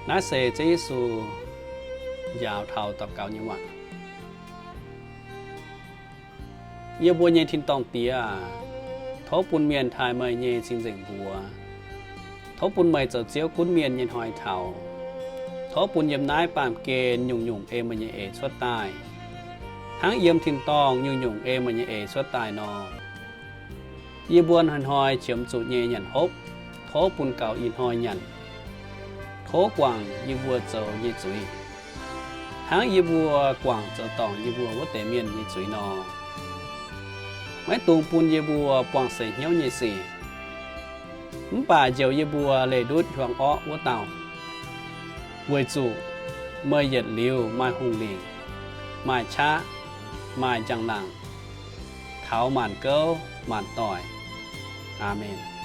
Naaiv se Ziouv Yesu njaaux taux daux gaux nyei waac. Yie mbuo nyei tin-dorngh Diex aac, tov bun mienh taaih meih nyei cing-nzengc mbuox. Tov bun meih zoux Ziouv gunv mienh nyei hnoi taux. Tov bun yiem naaiv baamh gen nyungc-nyungc ei meih nyei eix cuotv daaih. Hnangv yiem tin-dorngh nyungc-nyungc ei meih nyei eix cuotv daaih nor, yie mbuo hnoi-hnoi qiemx zuqc nyei nyanc hopv, tov bun gaux ih hnoi nyanc. Tov guangc yie mbuo zoux nyei zuiz, hnangv yie mbuo guangc zoux dorngc yie mbuo wuov deix mienh nyei zuiz nor. Maiv dungx bun yie mbuo buangh seix hnyouv nyei sic, mv baac njoux yie mbuo leih ndutv hiuang orqv wuov dauh, weic zuqc meih yietc liuz maaih hungh lingc, maaih qaqv, maaih njang-laangc, taux maanc gouv maanc doic. Aamen.